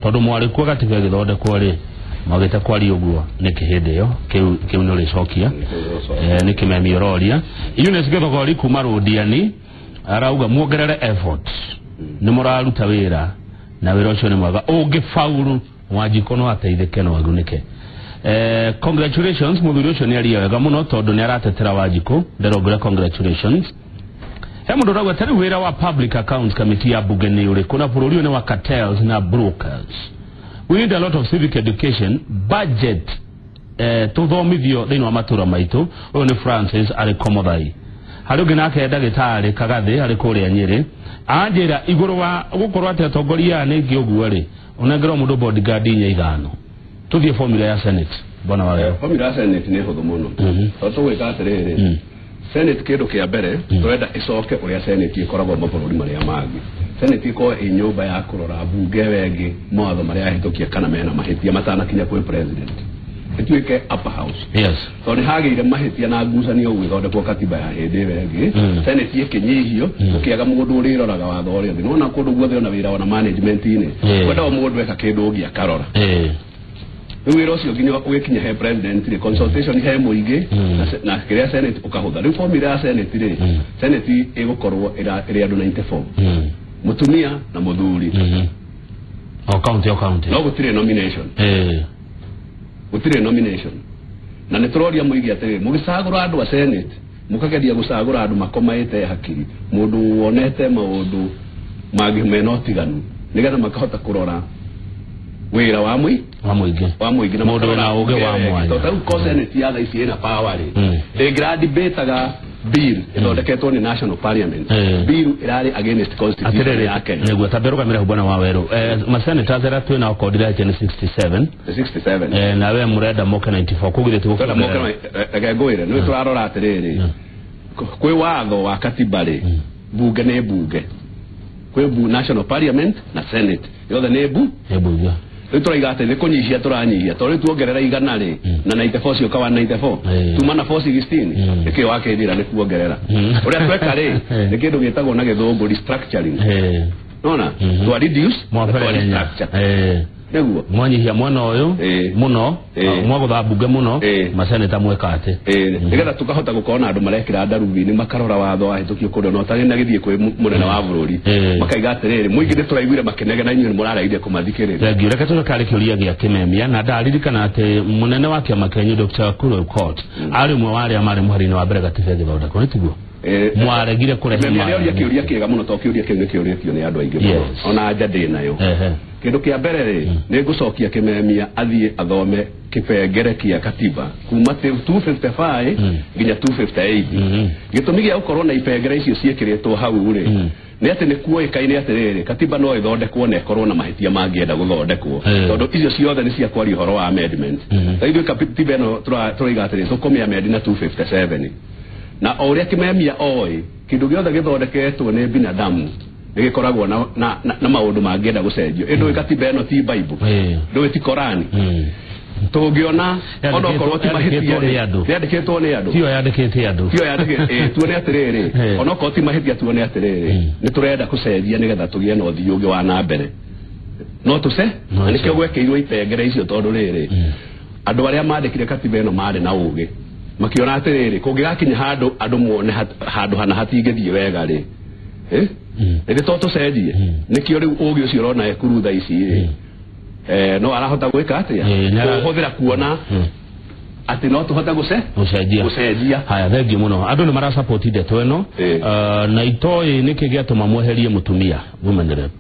Tondũ mwarĩ kuo gatiba ĩgĩthondekwo rĩ, mwagĩte kwaria ũguo nĩkĩ hĩndĩ ĩyo? Kĩu nĩ ũrĩcokia. Nĩ kĩmemi ũroria. Eunice Gĩthogori kuma Rũndiani arauga muongerere effort, nĩ mũraruta wĩra na wĩra ũcio nĩ mwega, ũngĩfaulu Wanjikũ no ateithĩke no agunĩke. Congratulations, mũthuri ũcio nĩ aria wega mũno tondũ nĩ aratetera Wanjikũ, nderongere congratulations. He mũndũ ũrauga ta rĩu wĩra wa Public Accounts Committee ya bunge nĩ ũrĩkũ, na bũrũri ũyũ nĩ wa cartels na brokers. We need a lot of civic education budget, tũthomithio thĩinĩ wa matũra maitũ. Ũyũ nĩ Francis arĩ Komothai. Harĩ ũngĩ nake ndagĩtarĩ Kagathĩ arĩ kũrĩa Nyĩrĩ, anjĩra igũrũ wa gũkorwo atĩ atongoria aya nĩ ingĩ ũguo rĩ, ũnengerwo mũndũ bodyguard inya ithano. Tũthiĩ formula ya Senate, bwana wa Formula ya Senate nĩ hũthũ mũno, tondũ tũgwĩka atĩrĩrĩ, Senate kĩndũ kĩa mbere tũrenda ĩcoke ũrĩa Senate ĩkoragwo mabũrũri marĩa mangĩ. Senate ĩkorwo ĩ nyũmba ya kũrora mbunge ĩyo ĩngĩ mawatho marĩa yahĩtũkia kana mena mahĩtia matanakinya kwĩ president, ĩtuĩke upper house. Tondũ nĩ hagĩire mahĩtia na ngucanio gũgĩthondekwo katiba ya hĩndĩ ĩyo ĩngĩ. Senate ĩkĩnyihio, gũkĩaga mũndũ ũrĩroraga watho ũrĩa ũngĩ. Nĩwona kũndũ guothe ona wĩra ona management-inĩ kwenda o mũndũ eka kĩndũ ũngĩ akarora. Rĩu wĩra ũcio nginya ũgĩkinya he president rĩ, consultation he mũingĩ na kĩrĩa Senate ũkahũtha. Rĩu formula ya Senate rĩ, Senate ĩgũkorwo ĩrĩ andũ 94, mũtumia na mũthuri. O county, o county. No gũtirĩ nomination. Gũtirĩ nomination, na nĩ tũroria mũingĩ atĩrĩrĩ, mũgĩcagũra andũ a Senate, mũkageria gũcagũra andũ makomaĩte hakiri, mũndũ wonete maũndũ mangĩ mena ũtiganu, nĩgetha makahota kũrora wĩra wa mũi wa mũingĩ. Wa mũingĩ na Mũndũ makarora wĩna ũgĩ wa mbunge mwanya. Tondũ rĩu ko Senate ya thaa ici ĩna power rĩ, ĩngĩra debataga bill ĩthondeketwo nĩ national parliament, bill ĩrarĩ against constitution Atĩrĩrĩ, ya Kenya. Nĩguo tambe rũgamĩre hau, bwana wa werũ. Masenators arĩa twĩ nao kondiraĩtie nĩ 67. 67. Nawe mũrenda moke 94, koguo ithuĩ Twenda moke reke ngwĩre, nĩ tũrarora atĩrĩrĩ, kwĩ watho wa katiba rĩ, bunge nĩ bunge, kwĩ national parliament na Senate yothe nĩ bu Nĩ bunge. Rĩu tũraiga atĩ nĩ kũnyihia tũranyihia, tondũ rĩu tuongerera 100 rĩ, na 94 cioka 194, tuma na 416. Nĩkĩo wakĩnjĩra nĩ kuongerera. Ũrĩa tweka rĩ, nĩ kĩndũ gĩtagwo na gĩthũngũ restructuring. Nona twa reduce na twa Mwabererenya. restructure nĩguo. Mwanyihia mwena ũyũ mũno, mwagũtha mbunge mũno, maseneta mweka atĩ? Nĩgetha tũkahota gũkorwo na andũ marekĩra ndarubini, makarora watho wahĩtũkio kũndũ na ũtarĩ na gĩthiĩ kwĩ mũnene wa bũrũri, makaiga atĩrĩrĩ, mũingĩ nĩ tũraiguire makĩnegena, inyuĩ nĩ mũraregire kũmathikĩrĩria. Thengiũ. Reke tũcoke harĩ kĩũria gĩa kĩmemia, na ndaririkana atĩ mũnene wa kĩama kĩanyu Dr. Kuro Court arĩ ũmwe wa arĩa marĩ mũhari-inĩ wa mbere gatiba ĩgĩthondekwo, nĩ tiguo? Mwaregire kũrehe Kĩmemia nĩoria kĩũria kĩega mũno, tondũ kĩũria kĩu nĩ kĩũrĩtio nĩ andũ aingĩ mũno. Ona anja ndĩ nayo. Kĩndũ kĩa mbere rĩ, nĩ ngũcokia kĩmemia athiĩ athome kĩbengere kĩa katiba kuma 255 nginya 258. Gĩtũmi gĩa gũkorwo na ibengere icio ciĩkĩrĩtwo hau rĩ, nĩ atĩ nĩ kuoĩkaine atĩrĩrĩ, katiba no ĩthondekwo na ĩkorwo na mahĩtia mangĩenda gũthondekwo, tondũ icio ciothe nĩ cia kwaria ũhoro wa amendment. Ta ithuĩ katiba ĩno tũraiga atĩrĩ, tũkũmĩ amend na 257, na o ũrĩa kĩmemia oĩ, kĩndũ gĩothe gĩthondeketwo nĩ binadamu nĩ gĩkoragwo na maũndũ mangĩenda gũcenjio. Ĩ ndũĩ katiba ĩno ti Bible? Ndũĩ ti Korani? Tũngĩona onokorwo ti mahĩtia Yandĩkĩtwo nĩ andũ. Yandĩkĩtwo nĩ andũ. Tiyo yandĩkĩte andũ. Tiyo yandĩkĩtwo, tuone atĩrĩrĩ, onokorwo ti mahĩtia, tuone atĩrĩrĩ, nĩ tũrenda gũcenjia nĩgetha tũgĩe na ũthii ũngĩ wa na mbere, no tũce No na nĩkĩo tũce. Gwekĩirwo ipengere icio, tondũ rĩrĩ, andũ arĩa mandĩkire katiba ĩno marĩ na ũgĩ, makĩona atĩrĩrĩ, kũngĩgakinya handũ andũ mone handũ hana hatingĩthiĩ wega rĩ, ĩndĩ to tũcenjie. Nĩkĩo rĩu ũgĩ ũcio ũrona ekuru thaa ici rĩ, no arahota gwĩka atĩa, kũhũthĩra kuona atĩ no tũhote gũce gũcenjia. Gũcenjia. Haya, thengiũ mũno. Andũ nĩ marasapoti ndeto ĩno. Na itoĩ nĩkĩ gĩatũma mweherie mũtumia women rep?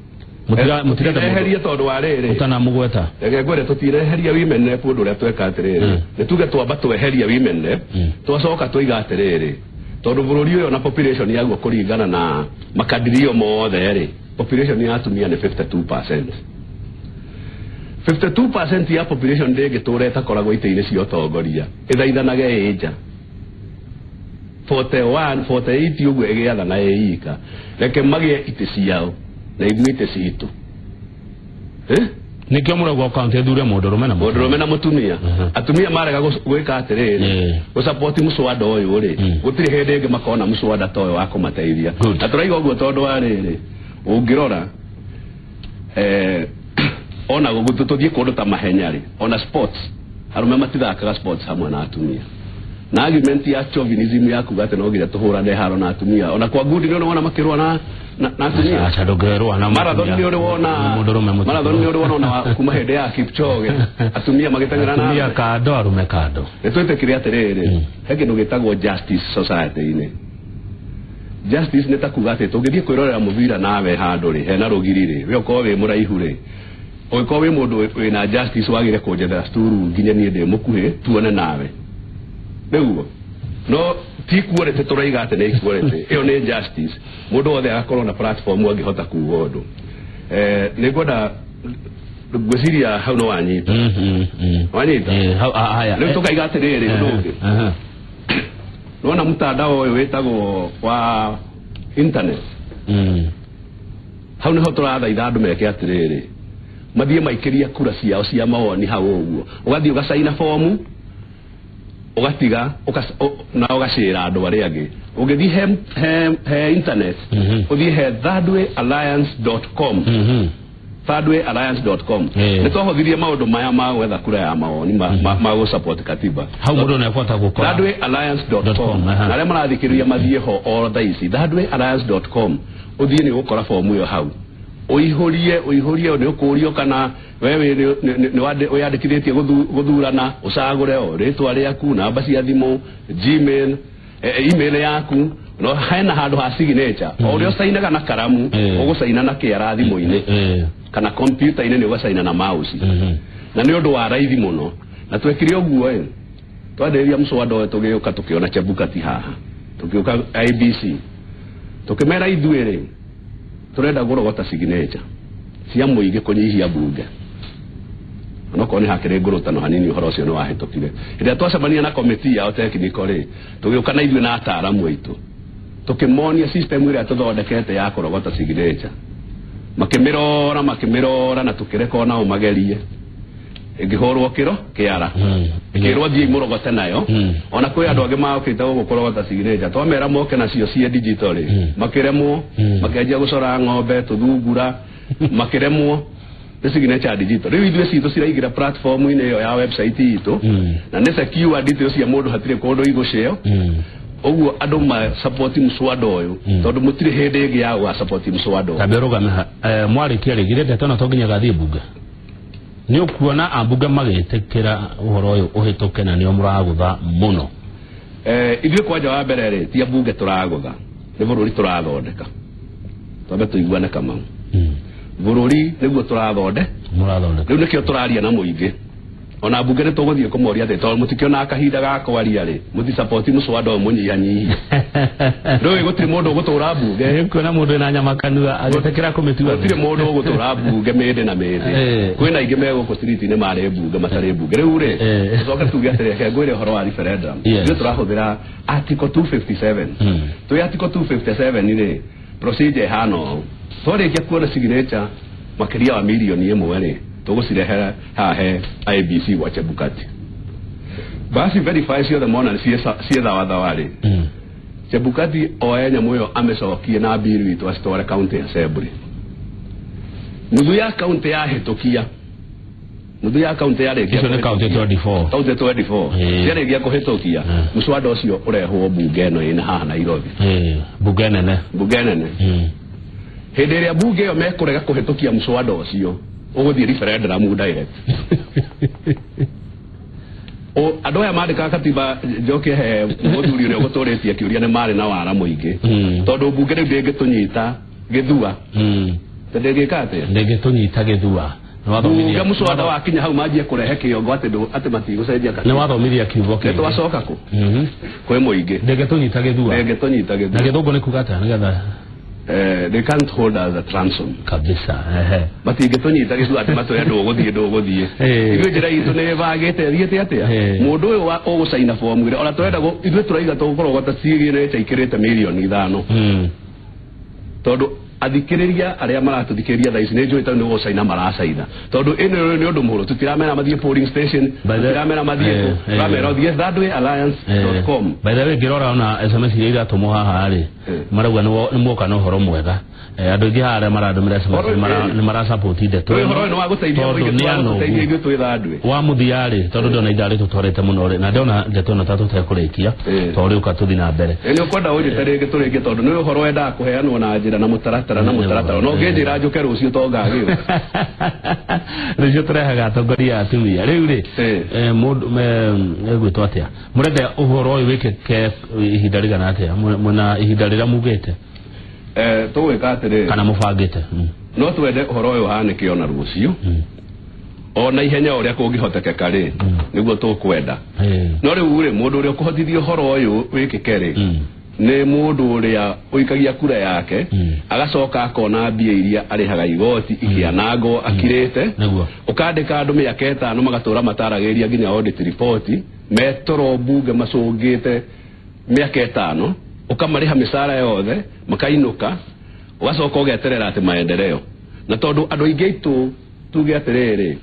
Mũtirenda mũndũ Tũtireherie tondũ wa rĩrĩ, ũtanamũgweta. Reke ngwĩre, tũtireheria women rep. Ũndũ ũrĩa tweka atĩrĩrĩ, nĩ tuge twamba tweheria women rep, twacoka tũiga atĩrĩrĩ, tondũ bũrũri ũyũ na population yaguo kũringana na makadirio mothe rĩ, population ya atumia nĩ 52%. 52% ya population ndĩngĩtũra ĩtakoragwo itĩ-inĩ cia ũtongoria, ĩthaithanage ĩ nja 41 48 ũguo ĩgĩathana ĩ ika. Reke magĩe itĩ ciao na ithuĩ itĩ citũ, eh? Nĩkĩo mũrauga kaunti ĩthure mũndũrũme na mũndũrũme na mũtumia. Atumia marega gwĩka atĩrĩrĩ, gũsapoti mũswada ũyũ rĩ, gũtirĩ hĩndĩ ĩngĩ makona mũswada ta ũyũ wa kũmateithia. Good. Na tũraiga ũguo tondũ wa rĩrĩ, ũngĩrora Ona tũthiĩ kũndũ ta mahenya rĩ, ona sports, arũme matithakaga sports hamwe na atumia. Na argument ya chauvinism ya kuga atĩ no nginya tũhũrane haro na atumia. Ona kwa ngundi nĩ ũrĩ wona makĩrũa na atumia. Aca ndũngĩrũa na marathon nĩ ũrĩ wona marathon nĩ ũrĩ wona ona kuma hĩndĩ ya Kipchoge atumia magĩteng'era na atumia kando arũme kando. Nĩ twĩtĩkire atĩrĩrĩ, he kĩndũ gĩtagwo justice society-inĩ. Justice nĩ ta kuga atĩ tũngĩthiĩ kwĩrorera mũbira nawe handũ rĩ, hena rũgiri rĩ, we ũkorwo wĩ mũraihu rĩ, ũngĩkorwo wĩ mũndũ wĩna justice wagĩrĩire kũnjethera sturu nginya niĩ ndĩ mũkuhĩ tuone nawe. Nĩguo no ti equality tũraiga atĩ nĩ equality, ĩyo nĩ justice. Mũndũ wothe agakorwo na platform angĩhota kuga ũndũ. Nĩ ngwenda ngwĩciria hau no wanyita. Wanyita? Haya. Rĩu tũkaiga atĩrĩrĩ ũndũ ũngĩ. Nĩwona mtandao ũyũ wĩtagwo wa internet. Hau nĩho tũrathaitha andũ meke atĩrĩrĩ, mathiĩ maikĩrie kura ciao cia mawoni hau ũguo. Ũgathiĩ ũgacaina bomu, ũgatiga na ũgacĩra andũ arĩa angĩ. Ũngĩthiĩ he internet, ũthiĩ he thirdwayalliance.com. thirdwayalliance.com. Nĩ twahũthirie maũndũ maya ma gwetha kura ya mawoni ma gũ-support katiba. Hau mũndũ nĩekũhota gũkora thirdwayalliance.com. Na arĩa marathikĩrĩria mathiĩ ho o thaa ici, thirdwayalliance.com. Ũthiĩ nĩ ũgũkora bomu ĩyo hau. Ũihũrie nĩ ũkũrio kana wewe nĩ wĩyandĩkithĩtie gũthurana, ũcagũre o rĩtwa rĩaku, namba cia thimũ, Gmail, email yaku. No hena handũ ha signature. O ũrĩa ũcainaga na karamu, ũgũcaina na kĩara thimũ-inĩ kana kompiuta-inĩ nĩ ũgacaina na mouse. Na nĩ ũndũ wa raithi mũno. Na twekire ũguo ĩ, twambĩrĩria mũswada ũyũ tũgĩũka tũkĩona Chebukati haha, tũgĩũka IBC, tũkĩmera ithuĩ rĩ, tũrenda kũrogota signature cia mũingĩ kũnyihia mbunge. Onokorwo nĩ hakĩrĩ ngũrũtano hanini ũhoro ũcio nĩ wahĩtũkire. Hĩndĩ ĩrĩa twacemania na committee yao technical rĩ, tũgĩũka na ithuĩ na ataaramu aitũ, tũkĩmonia system ĩrĩa tũthondekete ya kũrogota signature. Makĩmĩrora na tũkĩreka onao magerie. Ĩngĩhũrwo kĩro kĩara, ĩkĩrwo thiĩ mũrogote nayo. Ona kwĩ andũ angĩ maokĩte gũkũ kũrogota signature, twamera moke nacio ciĩ digital rĩ, makĩremwo, makĩanjia gũcora ng'ombe, tũthungura, makĩremwo nĩ signature digital. Rĩu ithuĩ citũ ciraingĩra platform-inĩ ĩyo ya website itũ, na nĩ secure details cia mũndũ, hatirĩ kũndũ igũceo. Ũguo andũ ma support mũswada ũyũ, tondũ mũtirĩ hĩndĩ ĩngĩ ya gũga support mũswada ũyũ. Tambe ũrũgame ha, mwarĩkia rĩ, githĩ ndeto ĩno to nginya ĩgathiĩ mbunge? Nĩ ũkuona ambunge magĩtĩkĩra ũhoro ũyũ ũhĩtũke na nĩo mũragũtha mũno? Ithuĩ kwanja wa mbere rĩ, ti ambunge tũragũtha, nĩ bũrũri tũrathondeka. Twambe tũiguane Kamau. Bũrũri nĩguo tũrathondeka. Mũrathondeka. Rĩu nĩkĩo tũraria na mũingĩ. Ona mbunge nĩ tũgũthiĩ kũmoria atĩ tondũ mũtikĩonaga kahinda ga kwaria rĩ, mũti-support mũswada ũyũ mũnyihanyihie. Rĩu gũtirĩ mũndũ ũgũtũra mbunge. Nĩ kuona mũndũ wĩna nyama kanua agĩtĩkĩra kũmĩtua. Gũtirĩ mũndũ ũgũtũra mbunge mĩndĩ na mĩndĩ. Kwĩna aingĩ me gũkũ street-inĩ marĩ mbunge matarĩ mbunge. Rĩu rĩ, tũcoke tuge atĩrĩ, reke ngwĩre ũhoro wa referendum. Ithuĩ tũrahũthĩra article 257. Twĩ article 257 rĩ, procedure ĩhana ũũ. Twarĩkia kuona signature makĩria wa mirioni 1 rĩ, tũgũcirehera haha he IBC gwa Chebukati. Basi verify ciothe mona ciĩ thawathawa rĩ, Chebukati oe nyamũ ĩyo amĩcokie na bill itũ acitware county assembly. Nuthu ya county yahĩtũkia, nuthu ya county yarĩkia Icio nĩ county 24. County 24. Ciarĩkia kũhĩtũkia, mũswada ũcio ũrehwo mbunge ĩno ĩna haha Nairobi. Mbunge nene. Mbunge nene. Hĩndĩ ĩrĩa mbunge ĩyo mekũrega kũhĩtũkia mũswada ũcio, ũgũthiĩ referendum direct. Andũ aya mandĩkaga katiba njoke he mũthuri ũrĩa ũgũtũrĩtie kĩũria nĩ marĩ na wara mũingĩ. Tondũ mbunge rĩu ndĩngĩtũnyita gĩthua. Ndĩngĩka atĩa? Ndĩngĩtũnyita gĩthua. Mbunge mũswada wakinya hau manjie kũrehe kĩongo atĩ matigũcenjia katiba. Nĩ wathomithia kiugo kĩngĩ. Nĩ twacoka kũ? Kwĩ mũingĩ. Ndĩngĩtũnyita gĩthua. Ndĩngĩtũnyita gĩthua. Na gĩthũngũ nĩ kuga atĩa nĩgetha They can't hold us at ransom. Kabisa. Matingĩtũnyita gĩthua atĩ matwĩre ndũgũthiĩ. Ithuĩ njĩra itũ nĩ ĩbangĩte ĩthiĩte atĩa? Mũndũ ũyũ ũgũcaina bomu ĩrĩa, ona tũrenda ithuĩ tũraiga tũkũrogota signature ikĩrĩte mirioni 5. Tondũ Athikĩrĩria arĩa maratũthikĩrĩria thaa ici nĩ njũĩ tondũ nĩ gũcaina maracaina tondũ ĩno nĩ ũndũ mũhũrũ tũtiramera mathiĩ polling station tũtiramera mathiĩ kũ tũramera ũthiĩ thirdwayalliance.com. By the way ngĩrora ona SMS iria iratũmwo haha rĩ marauga nĩ muoka na ũhoro mwega. Andũ aingĩ haha arĩa marandũmĩra SMS nĩ marasupport ndeto ĩno. Ũhoro ũyũ nĩ wa gũteithia mũingĩ, tũragũteithia ithuĩ twĩ Thirdway. Wa mũthia rĩ tondũ ndona ithaa rĩtũtwarĩte mũno rĩ na ndona ndeto ĩno ta tũtekũrĩkia tondũ rĩu ka tũthiĩ na mbere. Nĩ ũkwenda ũnjĩte rĩngĩ tũrĩkie tondũ nĩ ũhoro wendaga kũheanwo na njĩra na mũtaratara na mũtaratara no ngĩnjĩra njũke rũciũ to ngagĩũka. Rũciũ tũrehaga atongoria a atumia rĩu rĩ mũndũ egwĩtwo atĩa mũrenda ũhoro ũyũ wĩkĩke ihinda rĩigana atĩa mwĩna ihinda rĩrĩa mugĩte tũgwĩka atĩrĩrĩ kana mũbangĩte no twende ũhoro ũyũ ũhanĩke ona rũciũ ona ihenya ũrĩa kũngĩhotekeka rĩ nĩguo tũkwenda no rĩu rĩ mũndũ ũrĩa ũkũhotithia ũhoro ũyũ wĩkĩke rĩ nĩ mũndũ ũrĩa ũikagia kura yake agacoka akona mbia iria arĩhaga igoti ikĩanangwo akirĩte ũkandĩka andũ mĩaka ĩtano magatũra mataragĩria nginya audit report metoro mbunge macũngĩte mĩaka ĩtano ũkamarĩha mĩcara yothe makainũka ũgacoka ũgeterera atĩ maendeleo na tondũ andũ aingĩ aitũ tuge atĩrĩrĩ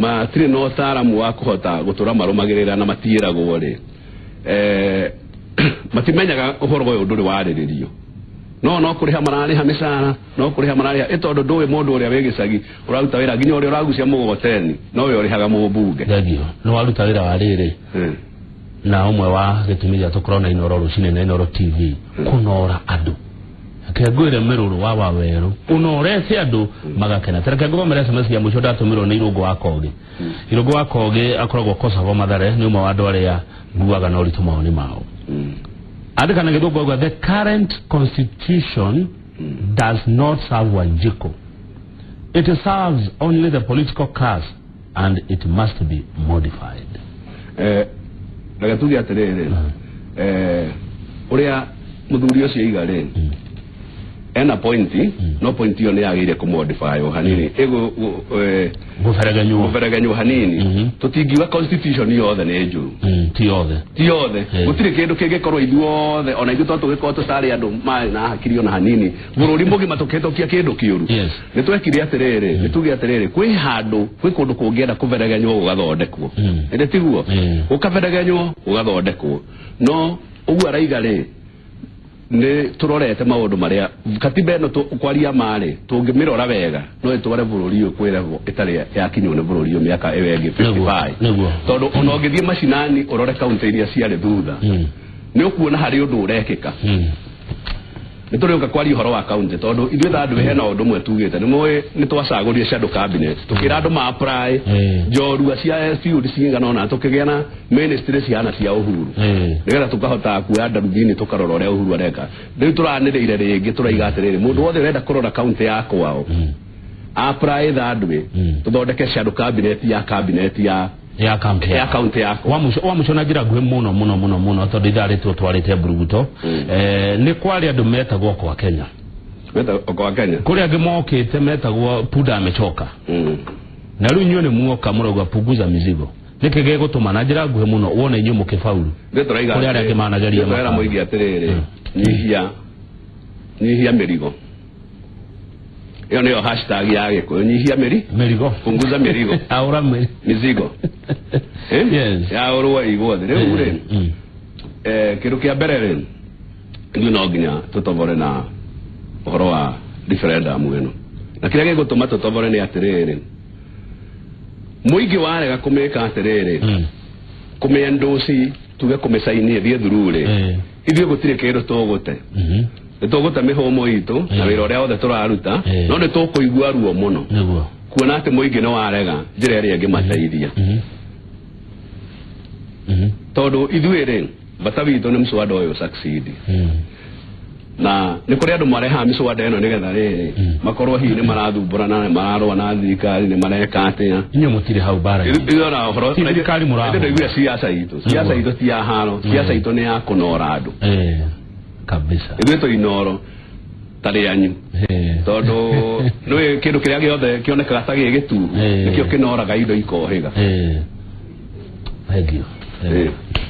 matirĩ na ũtaaramu wa kũhota gũtũra marũmagĩrĩra na matiĩragwo rĩ matimenyaga ũhoro ũyũ ndũrĩ warĩrĩrio no kũrĩha mararĩha mĩcara no kũrĩha mararĩha ĩ tondũ ndũĩ mũndũ ũrĩa wĩ gĩcagi ũraruta wĩra nginya ũrĩa ũragucia mũgogoteni nowe ũrĩhaga mũmbunge. Thengio nĩ waruta wĩra wa rĩrĩ na ũmwe wa gĩtũmi gĩa tũkorwo na Inooro rũcinĩ na Inooro TV kũnora andũ reke ngwĩre mĩrũrũ wa Wawerũ ũnorete andũ magakena. Reke ngũthomere SMS ya mũico ndatũmĩrwo nĩ Irũngũ wa Kogĩ. Irũngũ wa Kogĩ akoragwo Kosovo Mathare nĩ ũmwe wa andũ arĩa nguaga na ũritũ mawoni mao. Andĩka na gĩthũngũ auga the current constitution does not serve Wanjiku. It serves only the political class and it must be modified. Reke tuge atĩrĩrĩ ũrĩa mũthuri ũcio aiga rĩ ena pointi no pointi ĩyo nĩ yagĩrĩire kũmodify o hanini gũberegenywo hanini tũtingiuga constitution yothe nĩ njũru ti yothe gũtirĩ kĩndũ kĩngĩkorwo ithuothe ona ithuĩ to tũgĩkorwo tũtarĩ andũ marĩ na hakiri ona hanini bũrũri mũgima tũkĩhĩtũkia kĩndũ kĩũru nĩ twekire atĩrĩrĩ nĩ tuge atĩrĩrĩ kwĩ handũ kwĩ kũndũ kũngĩenda kũberegenywo gũgathondekwo ĩndĩ tiguo gũkaberegenywo gũgathondekwo no ũguo araiga rĩ nĩ tũrorete maũndũ marĩa katiba ĩno kwaria marĩ tũngĩmĩrora wega no ĩtware bũrũri ũyũ kwĩ level ĩtarĩ yakinywo nĩ bũrũri ũyũ mĩaka ĩyo ĩngĩ 55 tondũ ona ũngĩthiĩ macinani ũrore kaunti iria ciarĩ thutha nĩ ũkuona harĩ ũndũ ũrekĩka. Nĩ tũrĩũka kwaria ũhoro wa kaunti tondũ ithuĩ Thirdway hena ũndũ ũmwe tugĩte nĩ mũĩ nĩ twacagũrire shadow cabinet tũkĩra andũ ma apply njorua cia field cigana ũna tũkĩgĩa na ministry cihana cia Uhuru nĩgetha tũkahota kuoya ndarubini tũkarora ũrĩa Uhuru areka. Rĩu tũranĩrĩire rĩngĩ tũraiga atĩrĩrĩ mũndũ wothe ũrenda kũrora kaunti ya kwao apply Thirdway tũthondeke shadow cabinet ya cabinet ya kaunti yako wa mũico na njĩra nguhĩ mũno mũno mũno mũno tondũ ithaa rĩtũ twarĩte mburuguto nĩ kwarĩ andũ metagwo kwa Kenya kũrĩ angĩ mokĩte metagwo punda amechoka na rĩu inyuĩ nĩ muoka mũrauga punguza mizigo nĩkĩ gĩgũtũma na njĩra nguhĩ mũno wone inyuĩ mũkĩbauru kũrĩ arĩa angĩ manageria makara mũingĩ atĩrĩrĩ nyihia mĩrigo ĩyo nĩyo hashtag ya Gĩkũyũ nyihia mĩrigo punguza mĩrigo aura mizigo yes yaũrwo iguothe rĩu rĩ kĩndũ kĩa mbere rĩ ithuĩ no nginya tũtobore na ũhoro wa referendum ĩno na kĩrĩa gĩgũtũma tũtobore nĩ atĩrĩrĩ mũingĩ warega kũmĩka atĩrĩrĩ kũmĩendoci tuge kũmĩcaini ĩthiĩ through rĩ ithuĩ gũtirĩ kĩndũ tũgũte nĩ tũgũte mĩhũmũ itũ na wĩra ũrĩa wothe tũraruta no nĩ tũkũigua ruo mũno kuona atĩ mũingĩ nĩ warega njĩra ĩrĩa ĩngĩmateithia tondũ ithuĩ rĩ bata witũ nĩ mũswada ũyũ succeed na nĩ kũrĩ andũ marehaga mĩswada ĩno nĩgetha rĩrĩ makorwo hihi nĩ marathumbũrana nĩ mararũa na thirikari nĩ mareka atĩa inyuĩ mũtirĩ hau mbara ithuĩ ona ũhoro thirikari mũrahũra ndaiguire siasa itũ siasa itũ ti ya haro siasa itũ nĩ ya kũnora andũ kabisa ithuĩ tũ Inooro tarĩ anyu tondũ nĩũĩ kĩndũ kĩrĩa gĩothe kĩonekaga ta gĩ gĩtuhu nĩkĩo kĩnoraga indo ikohĩga. Thengio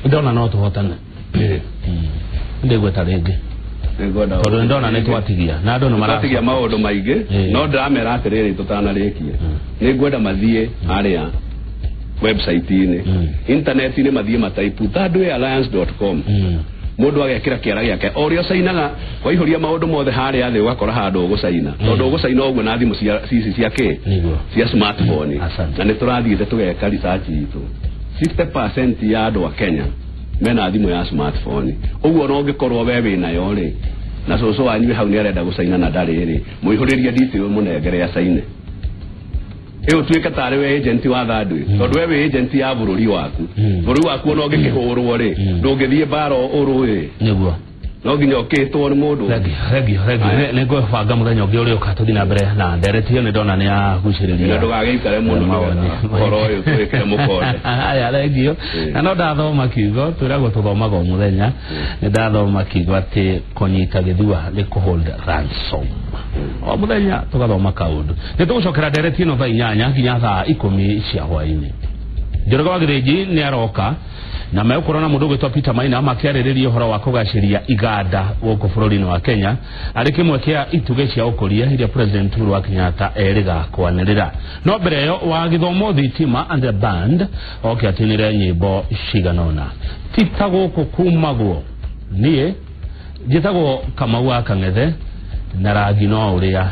ndona no tũhotane ndĩgweta rĩngĩ. Tondũ nĩ ndona nĩ twatigia na andũ nĩ maratigia maũndũ maingĩ, no ndĩramera atĩrĩrĩ tũtanarĩkia nĩ ngwenda mathiĩ harĩa website-inĩ, internet-inĩ, mathiĩ mataipu thirdwayalliance.com. Mũndũ agekĩra kĩara gĩake o ũrĩa ũcainaga, waihũria maũndũ mothe harĩa thĩ ũgakora handũ ũgũcaina, tondũ ũgũcaina ũguo na thimũ ici cia kĩ cia smartphone. Na nĩ tũrathiĩte tũgeka research itũ, 60% ya andũ a Kenya mena thimũ ya smartphone. Ũguo no ũngĩkorwo we wĩnayo rĩ, na cũcũ wanyu hau nĩ arenda gũcaina na ndarĩ rĩ, mũihũrĩrie detail mũnengere acaine. Ĩyo tuĩke tarĩ we agent wa Third Way, tondũ we wĩ agent ya bũrũri waku. Bũrũri waku ona ũngĩkĩhũrwo rĩ, ndũngĩthiĩ mbara ũrũĩ. Nĩguo. No nginya ũkĩtwo nĩ mũndũ. Thengiũ. Nĩ ngũbanga mũthenya ũngĩ ũrĩa ũka tũthiĩ na mbere na ndereti ĩyo, nĩ ndona nĩ yagucĩrĩria. Ndũgagĩikare mũno nĩgetha ũhoro ũyũ twĩkĩre mũkonde. Aya, thengiũ. Na no ndathoma kiugo, twĩragwo tũthomaga o mũthenya. Nĩ ndathoma kiugo atĩ kũnyita gĩthua nĩ kũhold ransom. O mũthenya tũgathoma kaũndũ. Nĩ tũgũcokera ndereti ĩno thaa 8 nginya thaa 10 cia hwaĩ-inĩ. Njoroge wa Gĩthĩnji nĩ aroka na megũkorwo na mũndũ ũgwĩtwo Peter Maina makĩarĩrĩria ũhoro wa kũgacĩria iganda gũkũ bũrũri-inĩ wa Kenya arĩ kĩmwe kĩa itugĩ cia ũkũria iria President Uhuru wa Kenyatta erĩga kwanĩrĩra. No mbere ĩyo wa gĩthomo thitima and the band oke atinĩre nyĩmbo cigana ũna. Ti ta gũkũ kumagwo, niĩ njĩtagwo Kamau wa Kang'ethe na rangi no ũrĩa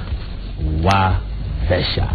wa mbeca.